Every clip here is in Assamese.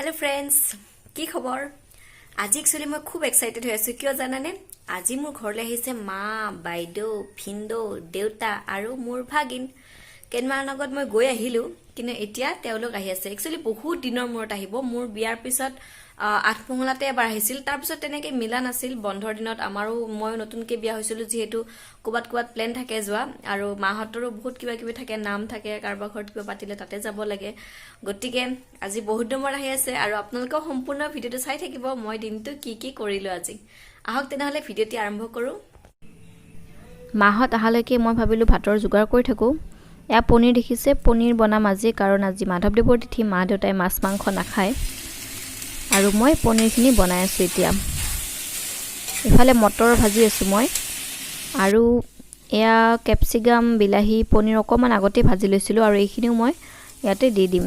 হেল্ল' ফ্ৰেণ্ডছ, কি খবৰ? আজি একচুৱেলি মই খুব এক্সাইটেড হৈ আছোঁ। কিয় জানানে? আজি মোৰ ঘৰলৈ আহিছে মা, বাইদেউ, ভিনদেউ, দেউতা আৰু মোৰ ভাগিন। কেইদিনমান আগত মই গৈ আহিলোঁ, কিন্তু এতিয়া তেওঁলোক আহি আছে। একচুৱেলি বহুত দিনৰ মূৰত আহিব। মোৰ বিয়াৰ পিছত আঠমঙলাতে এবাৰ আহিছিল। তাৰপিছত তেনেকৈ মিলা নাছিল। বন্ধৰ দিনত আমাৰো, ময়ো নতুনকৈ বিয়া হৈছিলোঁ যিহেতু, ক'ৰবাত ক'ৰবাত প্লেন থাকে যোৱা আৰু মাহঁতৰো বহুত কিবা কিবি থাকে, নাম থাকে, কাৰোবাৰ ঘৰত কিবা পাতিলে তাতে যাব লাগে। গতিকে আজি বহুত দিনৰ মূৰত আহি আছে আৰু আপোনালোকেও সম্পূৰ্ণ ভিডিঅ'টো চাই থাকিব, মই দিনটো কি কি কৰিলোঁ আজি। আহক তেনেহ'লে, ভিডিঅ'টি আৰম্ভ কৰোঁ। মাহঁত অহালৈকে মই ভাবিলোঁ ভাতৰ যোগাৰ কৰি থাকোঁ। এয়া পনীৰ দেখিছে, পনীৰ বনাম আজি, কাৰণ আজি মাধৱদেৱৰ তিথি, মা দেউতাই মাছ মাংস নাখায়। আৰু মই পনীৰখিনি বনাই আছোঁ এতিয়া। ইফালে মটৰ ভাজি আছোঁ মই। আৰু এয়া কেপচিকাম, বিলাহী, পনীৰ অকণমান আগতেই ভাজি লৈছিলোঁ আৰু এইখিনিও মই ইয়াতে দি দিম।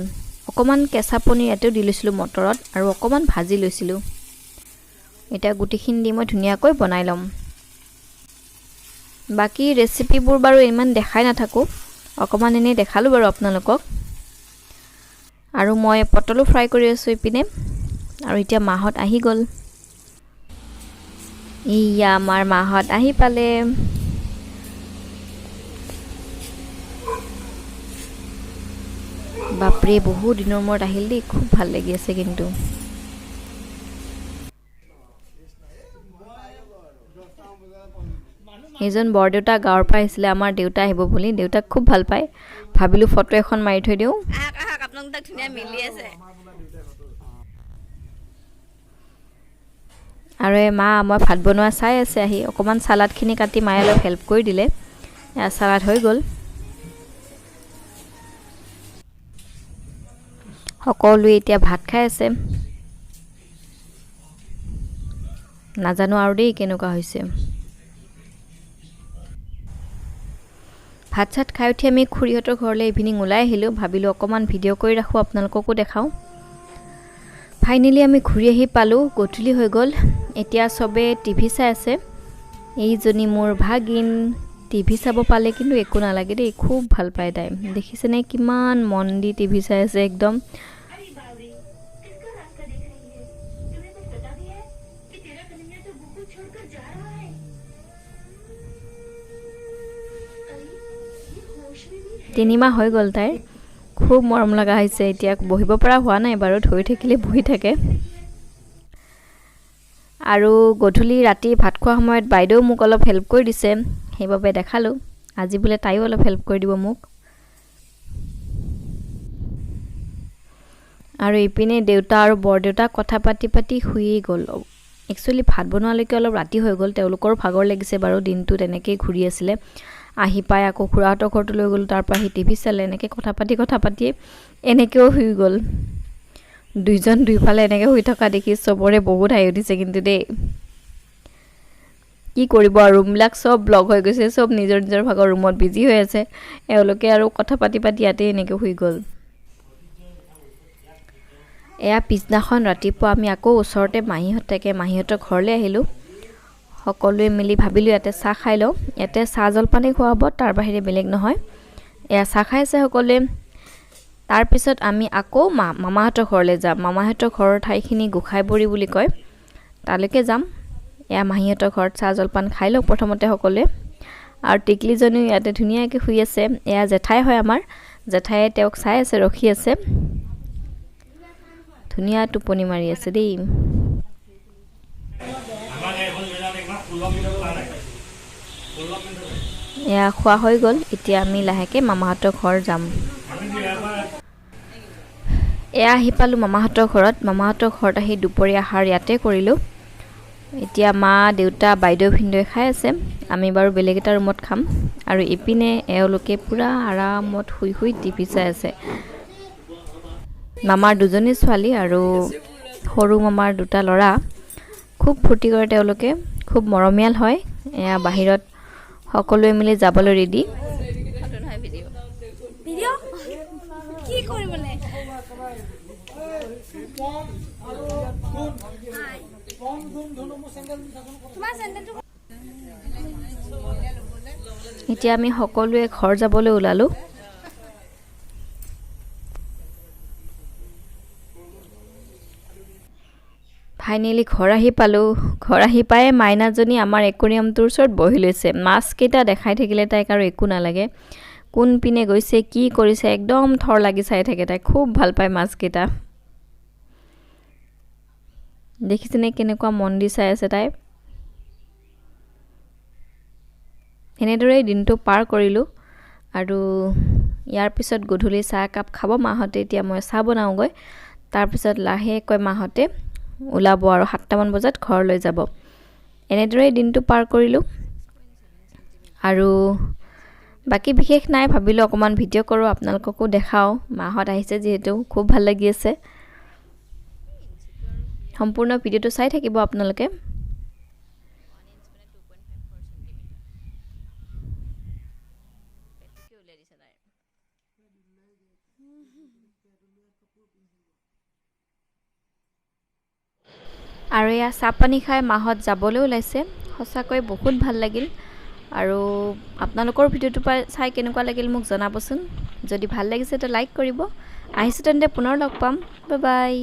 অকণমান কেঁচা পনীৰ ইয়াতেও দি লৈছিলোঁ মটৰত আৰু অকণমান ভাজি লৈছিলোঁ। এতিয়া গোটেইখিনি দি মই ধুনীয়াকৈ বনাই ল'ম। বাকী ৰেচিপিবোৰ বাৰু ইমান দেখাই নাথাকোঁ, অকণমান এনেই দেখালোঁ বাৰু আপোনালোকক। আৰু মই পটলো ফ্ৰাই কৰি আছোঁ ইপিনে। আৰু এতিয়া মাহঁত আহি গ'ল। এইয়া আমাৰ মাহঁত আহি পালে। বাপৰে, বহুত দিনৰ মূৰত আহিল দেই, খুব ভাল লাগি আছে কিন্তু। এইজন বৰদেউতা গাঁৱৰ পৰা আহিছিলে, আমাৰ দেউতা আহিব বুলি। দেউতাক খুব ভাল পায়। ভাবিলোঁ ফটো এখন মাৰি থৈ দিওঁ। আহক আহক, আপোনালোক তাক ধুনীয়া মিলি আছে। আৰু এই মা মই ভাত বনোৱা চাই আছে আহি। অকণমান চালাডখিনি কাটি মায়ে অলপ হেল্প কৰি দিলে। এয়া চালাড হৈ গ'ল। সকলোৱে এতিয়া ভাত খাই আছে। নাজানো আৰু দেই কেনেকুৱা হৈছে। ভাত চাত খাই উঠি আমি খুৰীহঁতৰ ঘৰলৈ ইভিনিং ওলাই আহিলোঁ। ভাবিলোঁ অকণমান ভিডিঅ' কৰি ৰাখোঁ, আপোনালোককো দেখাওঁ। ফাইনেলি আমি ঘূৰি আহি পালোঁ, গধূলি হৈ গ'ল। এতিয়া চবে টিভি চাই আছে। এইজনী মোৰ ভাগিন, টিভি চাব পালে কিন্তু একো নালাগে দেই, খুব ভাল পায় তাই। দেখিছেনে কিমান মন দি টিভি চাই আছে একদম। 3 মাহ হৈ গ'ল তাইৰ। খুব মৰম লগা হৈছে। এতিয়া বহিব পৰা হোৱা নাই বাৰু, ধৰি থাকিলে বহি থাকে। আৰু গধূলি ৰাতি ভাত খোৱা সময়ত বাইদেউ মোক অলপ হেল্প কৰি দিছে, সেইবাবে দেখালোঁ। আজি বোলে তাইও অলপ হেল্প কৰি দিব মোক। আৰু ইপিনে দেউতা আৰু বৰদেউতা কথা পাতি পাতি শুইয়েই গ'ল। একচুৱেলি ভাত বনোৱালৈকে অলপ ৰাতি হৈ গ'ল, তেওঁলোকৰো ভাগৰ লাগিছে বাৰু, দিনটো তেনেকেই ঘূৰি আছিলে। আহি পাই আকৌ খুৰাহঁতৰ ঘৰটো লৈ গ'লোঁ, তাৰপৰা আহি টিভি চালে। এনেকৈ কথা পাতি কথা পাতি এনেকৈও শুই গ'ল। দুইজন দুইফালে এনেকৈ শুই থকা দেখি চবৰে বহুত হাঁহি উঠিছে কিন্তু দেই। কি কৰিব আৰু, ৰুমবিলাক চব ব্লক হৈ গৈছে, চব নিজৰ নিজৰ ভাগৰ ৰুমত বিজি হৈ আছে। এওঁলোকে আৰু কথা পাতি পাতি ইয়াতে এনেকৈ শুই গ'ল। এয়া পিছদিনাখন ৰাতিপুৱা আমি আকৌ ওচৰতে মাহীহঁত থাকে, মাহীহঁতৰ ঘৰলৈ আহিলোঁ। সকলোৱে মিলি ভাবিলোঁ ইয়াতে চাহ খাই লওঁ। ইয়াতে চাহ জলপানেই খোৱা হ'ব, তাৰ বাহিৰে বেলেগ নহয়। এয়া চাহ খাই আছে সকলোৱে। তাৰপিছত আমি আকৌ মামাহঁতৰ ঘৰলৈ যাম। মামাহঁতৰ ঘৰৰ ঠাইখিনি গোসাঁইবৰী বুলি কয়, তালৈকে যাম। এয়া মাহীহঁতৰ ঘৰত চাহ জলপান খাই লওক প্ৰথমতে সকলোৱে। আৰু টিকলিজনীও ইয়াতে ধুনীয়াকৈ শুই আছে। এয়া জেঠাই হয় আমাৰ, জেঠায়ে তেওঁক চাই আছে, ৰখি আছে। ধুনীয়া টোপনি মাৰি আছে দেই। এয়া খোৱা হৈ গ'ল। এতিয়া আমি লাহেকৈ মামাহঁতৰ ঘৰ যাম। এয়া আহি পালোঁ মামাহঁতৰ ঘৰত। মামাহঁতৰ ঘৰত আহি দুপৰীয়া আহাৰ ইয়াতে কৰিলোঁ। এতিয়া মা, দেউতা, বাইদেউ, ভিনদেউৱে খাই আছে। আমি বাৰু বেলেগ এটা ৰুমত খাম। আৰু ইপিনে এওঁলোকে পূৰা আৰামত শুই শুই টিভি চাই আছে। মামাৰ দুজনী ছোৱালী আৰু সৰু মামাৰ দুটা ল'ৰা, খুব ফূৰ্তি কৰে তেওঁলোকে, খুব মৰমীয়াল হয়। এয়া বাহিৰত সকলোৱে মিলি যাবলৈ ৰেডি। এতিয়া আমি সকলোৱে ঘৰ যাবলৈ ওলালোঁ। ফাইনেলি ঘৰ আহি পালোঁ। ঘৰ আহি পায়ে মাইনাজনী আমাৰ একুৰিয়ামটোৰ ওচৰত বহি লৈছে। মাছকেইটা দেখাই থাকিলে তাইক আৰু একো নালাগে। কোনপিনে গৈছে, কি কৰিছে, একদম থৰ লাগি চাই থাকে। তাই খুব ভাল পায় মাছকেইটা। দেখিছেনে কেনেকুৱা মন দি চাই আছে তাই। এনেদৰেই দিনটো পাৰ কৰিলোঁ আৰু ইয়াৰ পিছত গধূলি চাহ একাপ খাব মাহঁতে। এতিয়া মই চাহ বনাওঁগৈ, তাৰপিছত লাহেকৈ মাহঁতে ওলাব আৰু 7টামান বজাত ঘৰলৈ যাব। এনেদৰেই দিনটো পাৰ কৰিলোঁ আৰু বাকী বিশেষ নাই। ভাবিলোঁ অকণমান ভিডিঅ' কৰোঁ, আপোনালোককো দেখাওঁ। মাহঁত আহিছে যিহেতু খুব ভাল লাগি আছে। সম্পূৰ্ণ ভিডিঅ'টো চাই থাকিব আপোনালোকে। আৰু এয়া চাহ পানী খাই মাহঁত যাবলৈ ওলাইছে। সঁচাকৈ বহুত ভাল লাগিল। আৰু আপোনালোকৰ ভিডিঅ'টো পাই চাই কেনেকুৱা লাগিল মোক জনাবচোন। যদি ভাল লাগিছে তো লাইক কৰিব। আহিছোঁ তেন্তে, পুনৰ লগ পাম। Bye bye.